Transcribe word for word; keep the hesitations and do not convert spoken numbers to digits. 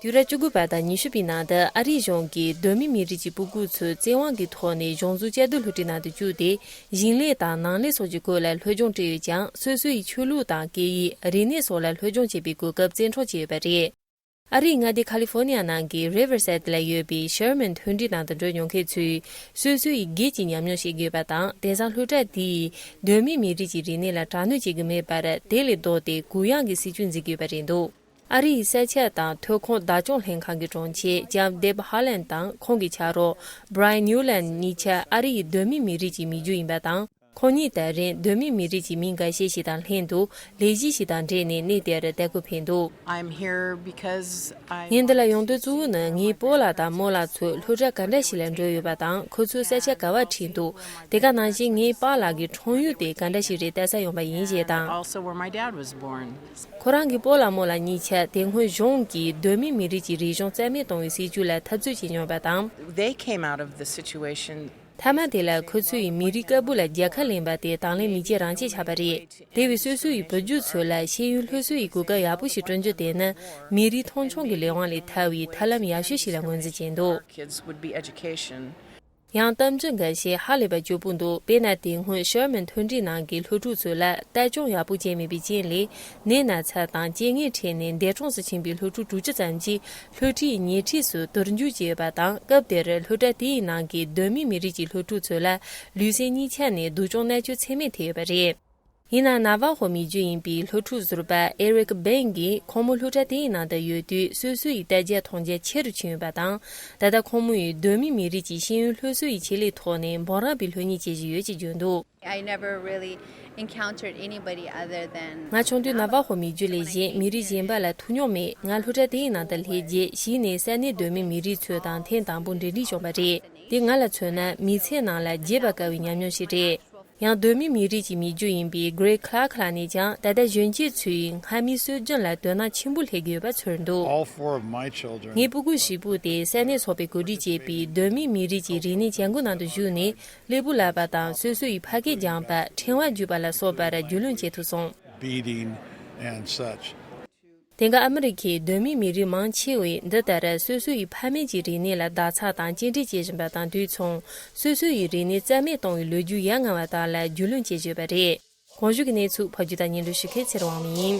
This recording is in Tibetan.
ཡུ་ར་བཅུ་དགུ་པ་དང་ཉི་ཤུ་པའི་ནང་དུ་ཨ་རིའི་གཞུང་གིས་གདོད་མའི་མི་རིགས་ཀྱི་སྤུ་གུ་ཚོ་བཙན་དབང་གི་ཐོག་ནས་གཞུང་བཟོའི་བཅའ་སྡོད་སློབ་གྲྭའི་ནང་དུ་བཅུག་སྟེ། ཞིང་ལས་དང་ནང་ལས་སོགས་ཀྱི་སྐོར་ལ་སློབ་སྦྱོང་སྤྲད་ཡོད་ཀྱང་། སོ་སོའི་ཆོས་ལུགས་དང་སྐད་ཡིག་རིག་གནས་སོགས་ལ་སློབ་སྦྱོང་བྱེད་པའི་གོ་སྐབས་བཙན་འཕྲོག་བྱས་ཡོད་པ་རེད། ཨ་རིའི་མངའ་སྡེ་ཁ་ལི་ཧྥོ་ནི་ཡ་ནང་གི་Riverside ལ་ཡོད་པའི་Sherman མཐུན་སྒྲིལ་ནང་དུ་འགྲོ་མྱོང་མཁན་ཚོས། སོ་སོ་ཡི་སྒེར་གྱི་ཉམས་མྱོང་བཤད་ཀྱི་ཡོད་པ་དང་། དེང་སང་སློབ་གྲྭ་དེ་ཡིས་གདོད་མའི་མི་རིགས་ཀྱི་རིག་གནས་ལ་དྲག་གནོན་བྱེད་ཀྱི་མེད་པར། དེ་ལས་ལྡོག་སྟེ་གུ་ཡངས་ཀྱི་སྲིད་བྱུས་འཛིན་གྱི་ཡོད་པ་རེད་འདུག་ཨ་རིའི་ས་ཆ་དང་ཐོན་ཁུངས་བདག་སྐྱོང་ལྷན་ཁང་གི་དྲུང་ཆེ་ལྕམ་Deb Haaland དང་ཁོང་གི་ཆ་རོགས་Brian Newland གཉིས་ཆ་ཨ་རི་ཡི་གདོད་མའི་མི་རིགས་ཀྱི་མི་རྒྱུད་ཡིན་པ་དང་། ཁོང་གཉིས་ད་རེས་གདོད་མའི་མི་རིགས་ཀྱི་མི་འགའ་ཤས་ཤིག་དང་ལྷན་དུ་ལས་གཞི་ཞིག་དང་འབྲེལ་ནས་གནས་དེར་བདེ་སྐུ་ཕེབས་འདུག I'm here because I ངས་འདི་ལ་ཡོང་དོན་གཙོ་བོ་ནི། ངའི་སྤོ་ལགས་དང་རྨོ་ལགས་ཚོ་སློབ་གྲྭ་ག་འདྲ་ཞིག་ལ་འགྲོ་ཡོད་པ་དང་། ཁོ་ཚོས་ས་ཆ་ག་བར་ཁྲིད་འདུག་དེ་ག་ནང་བཞིན་ངའི་པཱ་ལགས་ཀྱི་འཁྲུངས་ཡུལ་དེ་ག་འདྲ་ཞིག་རེད་ལྟ་ས་ཡོང་པ་ཡིན་ཞེས་དང་། Also where my dad was born. ཁོ་རང་གི་སྤོ་ལགས་རྨོ་ལགས་གཉིས་ཆ་དེ་སྔོན་གཞུང་གིས་གདོད་མའི་མི་རིགས་ཀྱི་རིག་གཞུང་རྩ་མེད་གཏོང་བའི་སྲིད་ཇུས་ལ་འཐབ་རྩོད་བྱེད་མྱོང་བ་དང་། They came out of the situation. མཐའ་མ་དེ་ལ་ཁོ་ཚོ་ཡིས་མི་རིགས་དཀར་པོ་ལ་རྒྱལ་ཁ་ལེན་པ་དེ་དང་ལེན་མི་བྱེད་རང་བྱེད་ཆགས་པ་རེད། དེ་བས་སོ་སོ་ཡི་བུ་རྒྱུད་ཚོ་ལ་ཤེས་ཡོན་སློབ་གསོ་ཡི་གོ་སྐབས་ཡག་པོ་ཞིག་བསྐྲུན་རྒྱུ་དེ་ནི་མི་རིགས་མཐོང་ཆུང་གི་ལས་དབང་ལས་ཐར་བའི་ཐབས་ལམ་ཡག་ཤོས་ཤིག་ལ་ངོས་འཛིན་བྱས་འདུག Kids would be education. ཡང་གཏམ་རྒྱུད་འགའ་ཤས་ཧ་ལས་པ་སྐྱོ་པོ་འདུག་དཔེར་ན། དེ་སྔོན་ཤར་མན་མཐུན་སྒྲིལ་ནང་གི་སློབ་ཕྲུག་ཚོ་ལ་ལྟ་སྐྱོང་ཡག་པོ་བྱས་མེད་པའི་རྐྱེན་ལས། ནད་ན་ཚ་དང་རྐྱེན་ངན་འཕྲད་ནས་འདས་གྲོངས་སུ་ཕྱིན་པའི་སློབ་ཕྲུག་དྲུག་ཅུ་ཙམ་གྱིས་སློབ་ཁྲིད་ཉལ་ཁྲིས་སུ་དོར་འཇུག་བྱས་ཡོད་པ་དང་། སྐབས་དེར་སློབ་གྲྭ་དེའི་ནང་གི་གདོད་མའི་མི་རིགས་ཀྱི་སློབ་ཕྲུག་ཚོ་ལ་ལུས་སེམས་གཉིས་ཆ་ནས་སྡུག་སྦྱོང་མནར་གཅོད་ཚད་མེད་ཐེབས་ཡོད་པ་རེད། ཡིན་ནའང་། ནཱ་ཝ་ཧོ་མི་རྒྱུད་ཡིན་པའི་སློབ་ཕྲུག་ཟུར་པ་ཨེ་རིག་བེང་གིས་ཁོང་མོ་སློབ་གྲྭ་དེའི་ནང་དུ་ཡོད་དུས། སོ་སོ་ཡི་ལྟ་རྒྱ་མཐོང་རྒྱ་ཆེ་རུ་ཕྱིན་ཡོད་པ་དང་། ད་ལྟ་ཁོང་མོ་ཡིས་གདོད་མའི་མི་རིགས་ཀྱི་ཤེས་ཡོན་སློབ་གསོ་ཡི་ཆེད་ལས་ཐོག་ནས་འབུམ་རམས་པའི་སློབ་གཉེར་བྱེད་བཞིན་ཡོད་ཅེས་བརྗོད་འདུག I never really encountered anybody other than ང་ཆུང་དུས་ནཱ་ཝ་ཧོ་མི་རྒྱུད་ལས་གཞན་མི་རིགས་གཞན་པ་ལ་ཐུག་མྱོང་མེད། ང་སློབ་གྲྭ་དེའི་ནང་དུ་སླེབས་རྗེས། གཞི་ནས་ས་གནས་གདོད་མའི་མི་རིགས་ཚོ་དང་ཐེངས་དང་པོ་འབྲེལ་འདྲིས་བྱུང་བ་རེད། དེ་ང་ལ་མཚོན་ན་མི་ཚེ་ནང་ལ་བརྗེད་པར་དཀའ་བའི་ཉམས་མྱོང་ཞིག་རེད། ཡང་གདོད་མའི་མི་རིགས་ཀྱི་མི་རྒྱུད་ཡིན་པའི་Greg Clark ལགས་ནས་ཀྱང་། ད་ལྟ་གཞོན་སྐྱེས་ཚོས་སྔ་མའི་སྲོལ་རྒྱུན་ལ་དོ་སྣང་ཆེན་པོ་སླེབས་ཀྱི་ཡོད་པ་ཚོར་འདུག All four of my children ངའི་སྤུ་གུ་བཞི་པོ་དེ་ས་གནས་ཚོགས་པས་གོ་སྒྲིག་བྱས་པའི་གདོད་མའི་མི་རིགས་ཀྱི་རིག་གནས་བྱ་འགུལ་ནང་དུ་ཞུགས་ནས། གླེགས་བུ་བརླགས་པ་དང་། སོ་སོ་ཡི་ཕ་སྐད་འགྱངས་པ། ཕྲེང་བ་འཇུས་པ་ལ་སོགས་པར་རྒྱུས་ལོན་བྱེད་ཐུབ་སོང་། Beating and such. དེང་སྐབས་ཨ་མི་རི་ཁའི་གདོད་མའི་མི་རིགས་མང་ཆེ་བས་འདི་ལྟར་སོ་སོ་ཡི་ཕ་མེས་ཀྱི་རིག་གནས་ལ་བདག་འཛིན་དང་གཅེས་སྤྲས་བྱེད་བཞིན་པ་དང་དུས་མཚུངས། སོ་སོ་ཡི་རིག་གནས་རྩ་མེད་གཏོང་བའི་ལོ་རྒྱུས་ཡ་ང་བ་དག་ལ་རྒྱུས་ལོན་བྱེད་བཞིན་པ་རེད། གོང་ཞུས་ཀྱི་གནས་ཚུལ་ཕབ་སྒྱུར་དང་སྙན་སྒྲོན་ཞུ་མཁན་ཚེ་རིང་དབང་མོ་ཡིན།